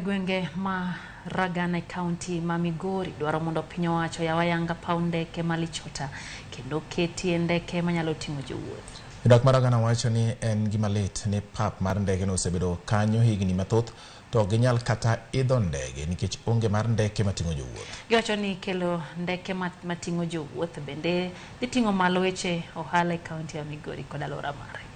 gwenge ma Ragana e kaunti ma Migori dwaro mondo piny owacho oyaw ayanga paw ndeke ma Lichota kendo ketie ndeke manyalo ting'o jowuoth. Jodak ma Ragana wacho ni en gima lit ni pap mar ndege no osebedo kanyo higni mathoth to ok ginyal kata idho ndege nikech onge mar ndeke mating'o jowuoth. Giwacho ni kelo ndeke mating'o jowuoth bende dhi ting'o malo weche ohala e kaunti ya Migori kod alwora mare.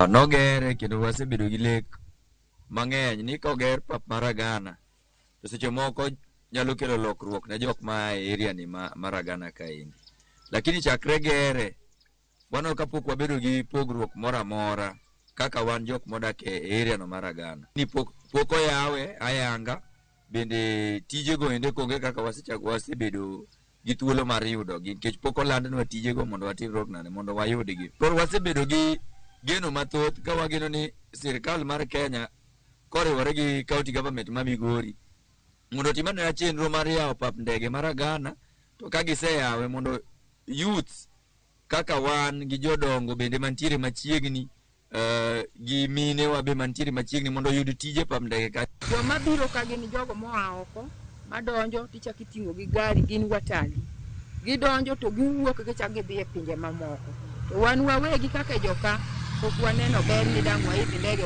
Nogere kendo wasebedo gi lek mang'eny ni koger pap mar Agana to seche moko nyalo kelo lokruok ne jok ma e area ni mar Agana kaendi. Lakini chakre gere waneno kapok wabedo gi pogruok moro amora kaka wan jok modak e area no mar Agana. Ni pok oyawe ayanga bende tijego ende konge kaka wasebedo gi thuolo mar yudogi nikech pok olandnwa tijego mondo watimruok nade mondo wayudgi. Koro wasebedo gi geno mathoth ka wageno ni sirkal mar Kenya koriwore gi county government ma Migori mondo otim anena chenro mar yawo pap ndege mar Agana to ka giseyawe mondo youths kaka wan gi jodongo bende mantiere machiegni gi minewa be mantiere machiegni mondo oyud tije pap ndege ka. Joma biro ka gin jogo moa oko madonjo tichako iting'o gi gari gin watali. Gidonjo to giwuok gichako gidhi e pinje mamoko. To wan wawegi kaka joka pok waneno ber ni dang' waidh ndege.